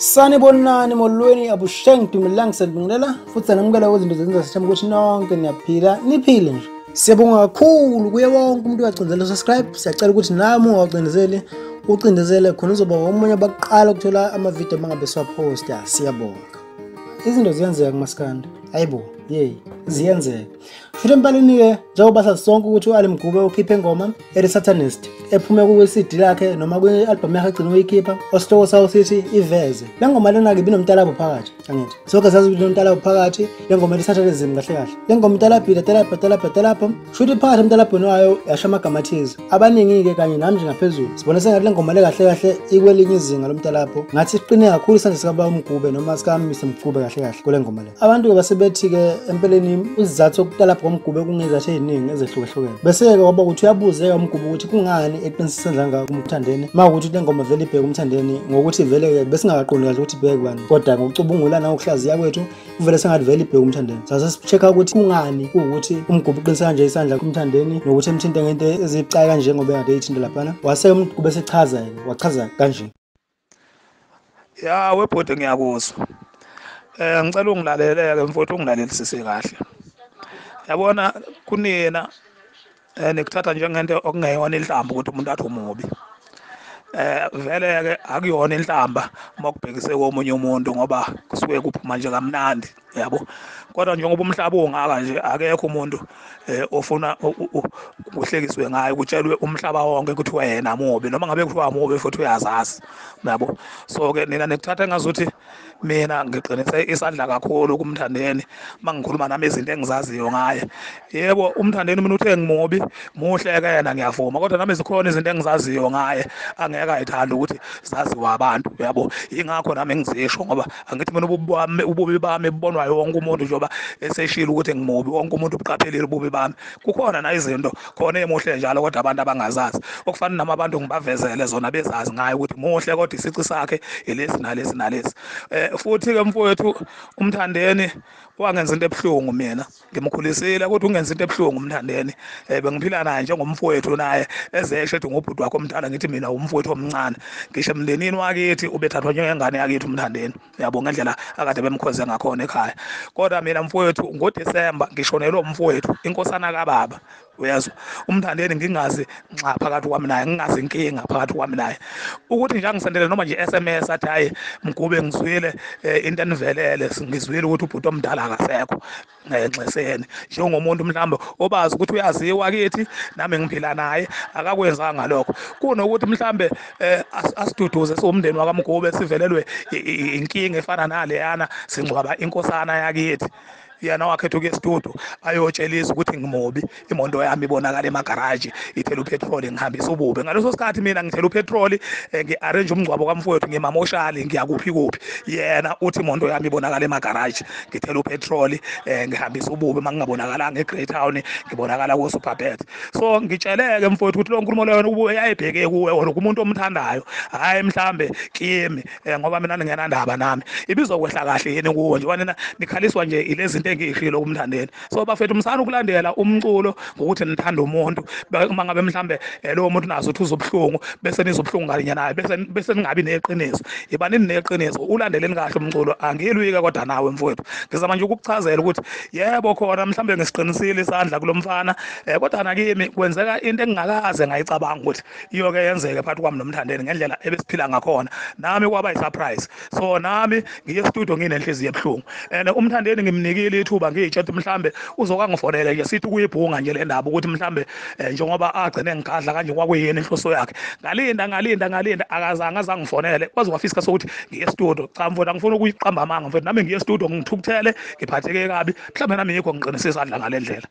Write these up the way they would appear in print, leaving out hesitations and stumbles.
Sanibonani molweni abusheng dumelang sanibingelela futhi sanamukela kwezinto zenza sithemba ukuthi nonke niyaphila niphile nje. Siyabonga kakhulu kuye wonke umuntu owacindezela subscribe. Siyacela ukuthi nami ungawacindezeli ucindezele khona uzoba omunye abaqala ukuthola ama-video mangabe siwaposta. Siyabonga. Izinto ziyenzeka kumaskandi. Hayibo, yey, ziyenzeka. Futhi empeleni-ke njengoba sazi sonke ukuthi u-Ali Mgube ukhiphe ingoma ethi Satanist ephume kwi-CD lakhe noma kwi-album yakhe agcina ukuyikhipha osihloko sawo sithi Iveze. Le ngoma lena-ke ibinomtalabho phakathi, angithi sonke sazi ukuthi inomtalabho phakathi. Le ngoma ethi Satanism kahle kahle. Le ngoma italabhile talabha talabha talabha, shuthi phakathi emtalabhweni wayo yasho amagama athize. Abaningi-ke kanye nami nje ngaphezulu sibone sengathi le ngoma le kahle kahle ikwelinye izinga lomtalabho, ngathi siqine kakhulu isandla sikababa uMgube noma sika-Mr Mgube kahle kahle kule ngoma le. Abantu-ke basebethi-ke empeleni isizathu sokutalabha koMgube kungezathu eziningi ezehlukahlukene. Bese-ke kwaba ukuthi uyabuzeka uMgube ukuthi kungani eqinisa isandla kangaka kuMthandeni, uma kuwukuthi le ngoma vele ibheke uMthandeni, ngokuthi vele-ke besingakaqondi kahle ukuthi ibheke kubani, kodwa ngokucubungula nangokuhlaziya kwethu kuvele sengathi vele ibheke uMthandeni. Sase si-check-a ukuthi kungani kuwukuthi uMgube uqinisa kanje isandla kuMthandeni nokuthi emthinte ngento ezibucayi kanje ngoba ekade eyithinta laphana. Wase uMgube sechaza-ke, wachaza kanje. Ya webhodi ngiyakuzwa. Ngicela ungilalele-ke mfowethu, ungilalelisise kahle. Yabona kunina nikuthatha njengento okungeyona inhlamba ukuthi umuntu athi umubi. Vele-ke akuyona inhlamba uma kubhekise komunye umuntu ngoba kusuke kuphuma nje kamnandi, yabo. Kodwa njengoba umhlaba ungaka nje akekho umuntu ofuna kuhlekiswe ngayo, kutshelwe umhlaba wonke ukuthi wena mubi, noma ngabe kuthiwa mubi futhi uyazazi, yabo. So-ke nina nikuthatha engazuthi mina ngiqinise isandla kakhulu kuMthandeni uma ngikhuluma nami izinto engizaziyo ngaye. Yebo, uMthandeni mina uthe ngimubi, muhle-ke yena ngiyavuma, kodwa nami zikhona izinto engizaziyo ngaye angeke ayithanda ukuthi zaziwa abantu, yabo. Yingakho nami ngizisho, ngoba angithi mina ububi bami bubonwa wonke umuntu njengoba eseshilo ukuthi ngimubi, wonke umuntu ubuqaphelile ububi bami. Kukhona na izinto khona emuhle njalo kodwa abantu abangazazi, okufana nami abantu ngibavezele zona bezazi ngayo ukuthi muhle kodwa isici sakhe ilesi nalesi nalesi. Futhi-ke mfowethu uMthandeni wangenza into ebuhlungu, mina ngimkhulisile kodwa ungenza into ebuhlungu uMthandeni. Bengiphila naye njengomfowethu, naye ezesho ethi ngubhuti wakho omdala, ngithi mina umfowethu omncane. Ngisho emndenini wakithi ubethathwa njengengane yakithi uMthandeni, yabo, ngendlela akade bemkhonze ngakhona ekhaya. Kodwa mina mfowethu ngoDisemba ngishonelwe umfowethu, inkosana kababa, uyezwa. UMthandeni ngingazi nxa phakathi kwami naye, ngingazi inkinga phakathi kwami naye, ukuthi nje angisendele noma nje SMS athi hayi Mgube ngizwile into enivelele, ngizwile ukuthi ubhuti omdala akasekho ngenxeseni, njengomuntu mhlawumbe obazi ukuthi uyaziwa kithi nami ngiphila naye, akakwenzanga lokho. Kunokuthi mhlambe asiduduze siwumndeni wakaMgube sivelelwe inkinga efana naleyana, singcwaba inkosana yakithi, yena wakhetha ukuya esitudio ayotshelisa ukuthi ngimubi, imoto yami ibonakala emagaraji ithela upetroli, ngihambisa ububi. Ngaleso sikhathi mina ngithela upetroli, ngi-arrange umngcwabo kamfowethu, ngimamoshali, ngiyakuphi kuphi, yena uthi imoto yami ibonakala emagaraji ngithela upetroli, ngihambisa ububi, uma ngingabonakalanga eGreytown ngibonakala ko-Superbet. So ngitsheleke mfowethu ukuthi lo nkulumo leyo ubuye yayibheke kuwe or kumuntu omthandayo, hhayi mhlambe kimi, ngoba mina ningenandaba nami, ibizokwehla kahle yini kuwe njengoba nina nikhaliswa nje ilezi zinto engiyishilo kuMthandeni. So bafethu msana ukulandela umculo ngokuthi nithanda umuntu, uma ngabe mhlambe lowo muntu nazo ukuthi uzobuhlungu bese nizobuhlungu kanye naye, bese ningabi neqiniso. Iba nineqiniso, ulandeleni kahle umculo. Angilwike kodwa nawe mfowethu, ngizama nje ukukuchazela ukuthi yebo khona mhlambe ngisiqinisile isandla kulo mfana, kodwa nakimi kwenzeka into engingakaze ngayicabanga ukuthi iyoke yenzeke phakathi kwami noMthandeni ngendlela ebesiphila ngakhona. Nami kwaba yi-surprise. So nami ngiye estudio nginenhliziyo ebuhlungu, and uMthandeni ngimnikile ithuba, ngiyitshela ukuthi mhlambe uzokangifonela nje sithi kuyibhunga nje le ndaba ukuthi mhlambe njengoba agcine ngigadla kanje kwakuyini inhloso yakhe. Ngalinda ngalinda ngalinda, akazange azangifonele, kwaze kwafika isikhathi sokuthi ngiye estudio. Cha mfowethu, angifuni ukuyiqamba amanga mfowethu, nami ngiye estudio ngithukuthele, ngiphatheke kabi, mhlambe nami yikho ngiqinise isandla ngale ndlela.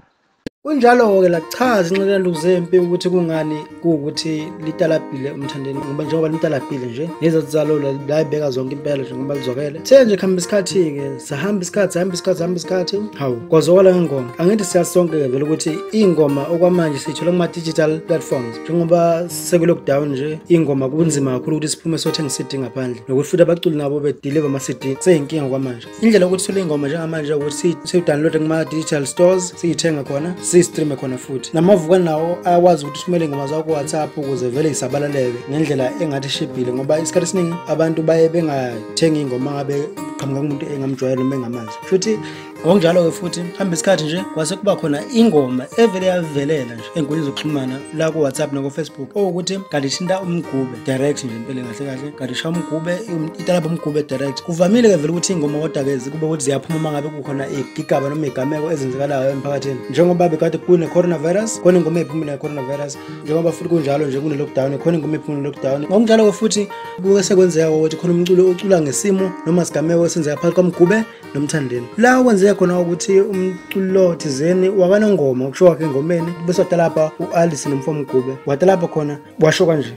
Kunjalo-ke lakuchaza inxelenduku zempi ukuthi kungani kuwukuthi litalabhile uMthandeni, ngoba njengoba limtalabhile nje nezathu zalo layibeka zonke impela nje ngoba lizwakele. Sithe nje kuhamba isikhathi-ke, sahamba isikhathi, sahamba isikhathi, sahamba isikhathi, hawu kwazwakala ngengoma. Angithi siyazi sonke-ke vele ukuthi iy'ngoma okwamanje siyithola kuma-digital platforms, njengoba seku-lockdown nje iy'ngoma kunzima kakhulu ukuthi siphume siyothenga i-CD ngaphandle, nokuthi futhi abaculi nabo bedeliver ama-CD seyinkinga kwamanje. Indlela yokuthi sithole iy'ngoma njengamanje ukuthi siyi-download kuma-digital stores, siyithenga khona. si-streame khona futhi. Namavuka nawo ayakwazi ukuthi uthumele ingoma zakho ku-WhatsApp ukuze vele isabalaleke ngendlela engathi ishibhile, ngoba isikhathi esiningi abantu baye bengathengi ingoma ngabe qhamuka kumuntu engamjwayele noma engamazi. Futhi ngokunjalo-ke futhi hamba isikhathi nje kwase kuba khona ingoma evele yavelela nje ey'nkundleni zokuxhumana la ku-WhatsApp naku-Facebook, owukuthi kanti ithinta umgube direct nje impela kahle kahle, kanti ishaya umgube italabha umgube direct. Kuvamile-ke vele ukuthi iy'ngoma kodwa-ke kube ukuthi ziyaphuma uma ngabe kukhona igigaba noma iy'gameko ezenzekalayo emphakathini, njengoba bekade kune-coronavirus khona ingoma ey'phumile ne-coronavirus, njengoba futhi kunjalo nje kune-lockdown khona ingoma ey'phumile ne-lockdown. Ngokunjalo-ke futhi kuke sekwenzeka ukuthi khona umculo ocula ngesimo noma sigameko esenzeka phakathi kwamgube nomthandeni, la kwenzeka khona ukuthi umculo thizeni wakanongoma ukusho kwakhe engomeni bese watalapha u-Alice nomfo Mgube, watalapha khona washo kanje: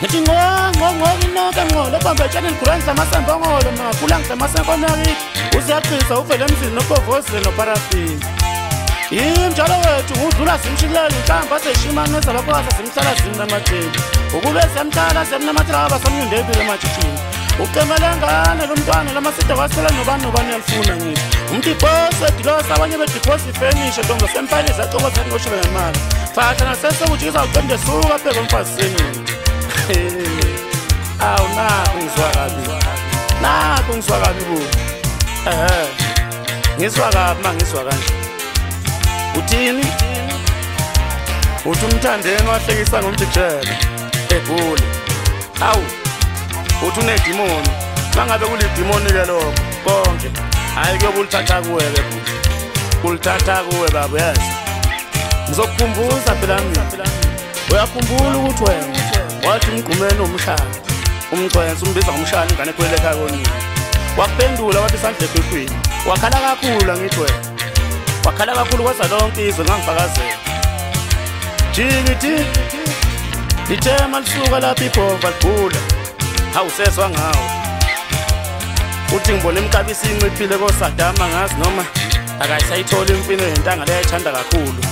Ngithi ngo ngo ngo lebamba etsheni ligulani amasembe ongolo makhula ngisemasenkonakithi usiyaqhisa uvele emzini nobhovozile noparafini. Yimjalo wethu ngudlula simshilela inhlamba seshimane sabakwazi simhlala simnamatheli ukube siyamhlala siyamnamathela abasamnyundebile emajijini ucemele ngane lo mntwana lamasida wasela nobani nobani uyalifuna ngithi umdiphosi edilosa abanye bediphosi ifenisha dongo sempayiliza axokoza ngoshela ngemali fahla nasesokujikisa uqonde suka bheka umfazi senini. Awu nakhu ngizwa kabi, nakhu ngizwa kabi bo, ngizwa kabi ma ngizwa kanje. Uthini? Uthi umthandeni wahlekisa ngomjijelo egule. Hawu, uthi unedimoni. Mangabe kulidimoni-ke lokho konke, hhayi kuyokulithatha kuwe-ke futhi, kulithatha kuwe baba. Yazi ngizokukhumbuza phela mina, uyakhumbula ukuthi wena wathi umgqumeni umshana umgcwensa umbiza ngomshana ingane ekhulele ekhaya konina, wakuphendula wathi isandla ekhukhwini, wakhala kakhulu angithi wena, wakhala kakhulu kwaza lonke izwe ngangifakazela. Jikithi lithema lisuka lapha ibhova ligula, hawu sezwa ngawo. Uthi ngibona imkabisi inciphile koSadama ngazi noma akayisayithola imfino yentanga leyo ayithanda kakhulu,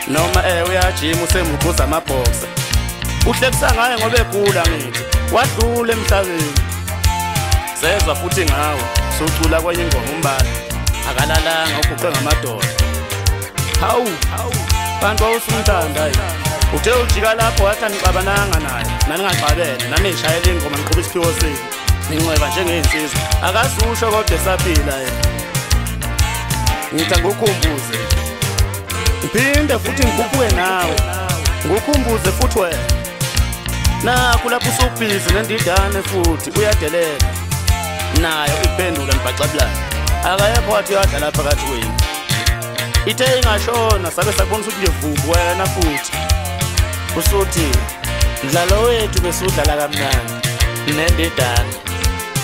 noma uyajima usemukhuza amabhoksa uhlekisa ngaye ngoba egula ngithi wadlula emhlabeni. Sezwa futhi ngawo sucula kwenye ingoma umbala akalalanga uguqe ngamadoda. Hawu bantu awusumthanda hayi, uthe ujika lapho wathi anixabananga naye naningaxabene nanishayela ingoma niqhuba isiphiwo senu ninxeba njengey'nsizwa, akasusho kodwa esaphila yena. Ngithi angikukhumbuze ngiphinde futhi ngikhuphuke nawe, ngikukhumbuze futhi wena nakhu lapho usubhizi nendidane futhi uyadelela nayo iphendula nibhaxabulana, akayekho wathi uyadlala phakathi kwenu. Ithe ingashona sabe sakubona ukuthi nje wena futhi usuthi mdlalo wethu besudlala kamnandi nendidane,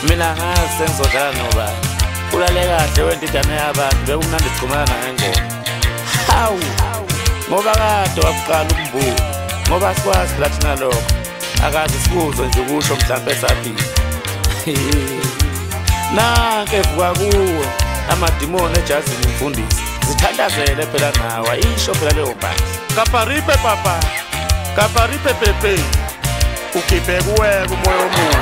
mina ngazi sengizodlala nobani. Ulale kahle wendidane yabantu, bekumnandi sichumana ngengoma. Hawu ngoba kade wakuqala ukumbuka, ngoba sikwazi phela thina lokho, akaze sikuzwe nje ukusho mhlampe esaphila. Nanke evuka kuwe amadimoni ejazini umfundisi, zithandazele phela nawe ayisho phela leyo mpahla. Kaparipe papa, kaparipe pepe, ukhiphe kuwe kumoya omubi.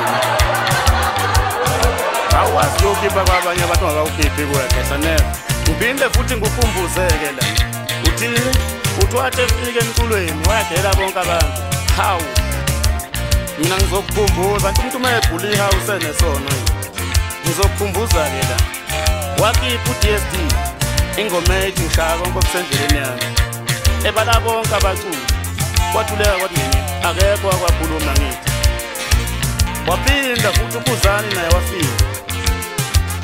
Awazi ukhipha kwabanye abantu ongakawukhiphi kuwe kesa neva. Ngiphinde futhi ngikukhumbuze-ke la, uthini? Uthi wathi efika emculweni wayadela bonke abantu. Hawu mina ngizokukhumbuza nti umuntu uma egula ihawu usenesono. Ngizokukhumbuza-ke la, wakhipha u-DSD ingoma ethi ngishaya konke okusendleleni yami, ebala bonke abaculi, kwathuleka kwathi nini akekho wakwakhuluma ngithi. Waphinda futhi uKhuzani naye wafika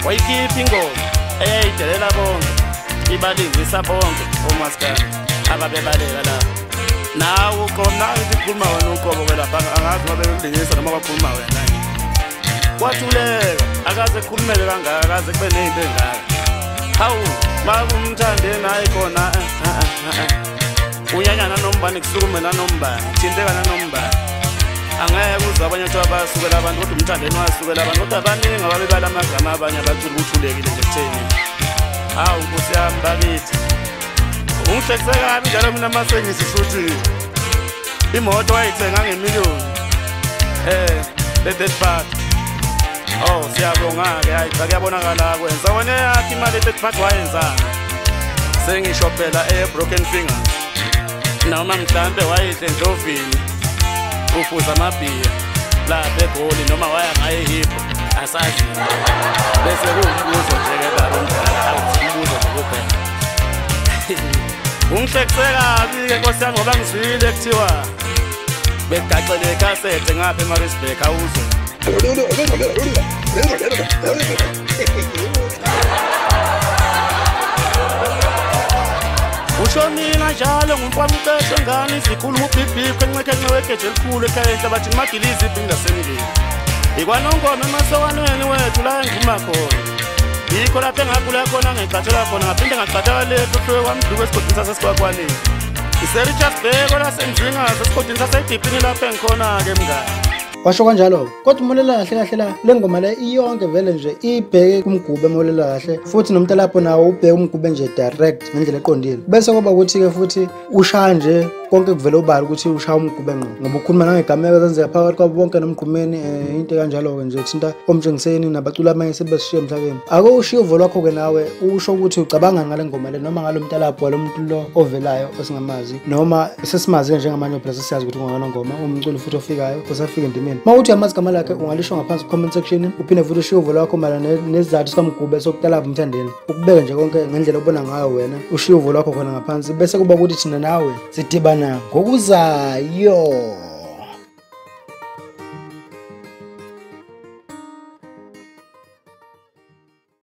wayikhipha ingoma eyayidelela bonke, ibalingisa bonke omaskandi ababebaleka lapho. Nawe uqobo nawe ithi khuluma wena uqobo kwelapha, angazi ngoba bekulingisa noma kwakhuluma wena. Kwathuleka akaze kukhulumeke kangaka, akaze kube ney'nto ey'ngaka. Hawu makumthandeni hayi khona unyanya nanombani kusukume nanombani kuthinteka nanombani, angeke uzwe abanye kuthiwa bayasukela abantu kodwa umthandeni wasukela abantu, kodwa abaningi ababebala amagama abanye abacula kuthulekile nje kutheni. Hawu nkosi yami bakithi, ungihlekise kabi njalo mina mase ngisisuthi imoto wayithenga ngemiliyoni Le third party. Oh, siyabonga-ke, hayi cha kuyabonakala kwenza wena yakho imali e-third party wayenzani? Sengisho phela eye-broken fingers. Noma mhlambe wayidle endlovini ufuza amabhiya lapha eGoli, noma waya ngaye ehipho, asazi. Bese kuwumbuzo nje-ke baba omdala, awuthi umbuzo nje kuphela. Ungihlekise kabi-ke nkosi yami ngoba ngizwile kuthiwa begaxele ikhasethe ngapha eMaritzburg, awuzwe. Usho mina njalo ngumfana ngane izikhulu ubhibhibhe encekence wegeje elikhulu ekhaya enhlabathini magilizi ibhinga lasemngeni. Ikwanongoma emasokanweni wethu la engima khona. Yikho lapho engakhula khona ngigqathela khona ngaphinde ngagqathela le hluhluwe kwamduku esigodini saseSikwakwaneni. IseRichards Bay kwelaseMzingazi esigodini saseDiphini lapho engikhona-ke mngani. Washo kanjalo kodwa uMolela kahle kahle la le ngoma le iyonke vele nje ibheke kuMgube Molela kahle, futhi nomntalapho nawo ubheke uMgube nje direct ngendlela eqondile. Bese kuba ukuthi-ke futhi ushaya nje konke kuvele ubala ukuthi ushaya uMgube ngqo, ngoba ukhuluma nangegameko ezenzeka phakathi kwabo bonke noMgqumeni, into kanjalo-ke nje thinta oMtshengiseni nabaculi abanye sebesishiye emhlabeni. Ake ushiye uvo lwakho-ke nawe usho ukuthi ucabanga ngale ngoma le noma ngalo mntalapho walo muntu lo ovelayo osingamazi noma sesimazi njengamanje, phela sesiyazi ukuthi ungakanongoma umculi futhi ofikayo osafika endimeni. Uma uthi uyamazi igama lakhe ungalisho ngaphansi ku-comment section, uphinde futhi ushiye uvo lwakho mayelana nesizathu sikaMgube sokutalapha uMthandeni, ukubeke nje konke ngendlela obona ngayo wena, ushiye uvo lwakho khona ngaphansi, bese kuba ukuthi thina nawe sidibana ngokuzayo.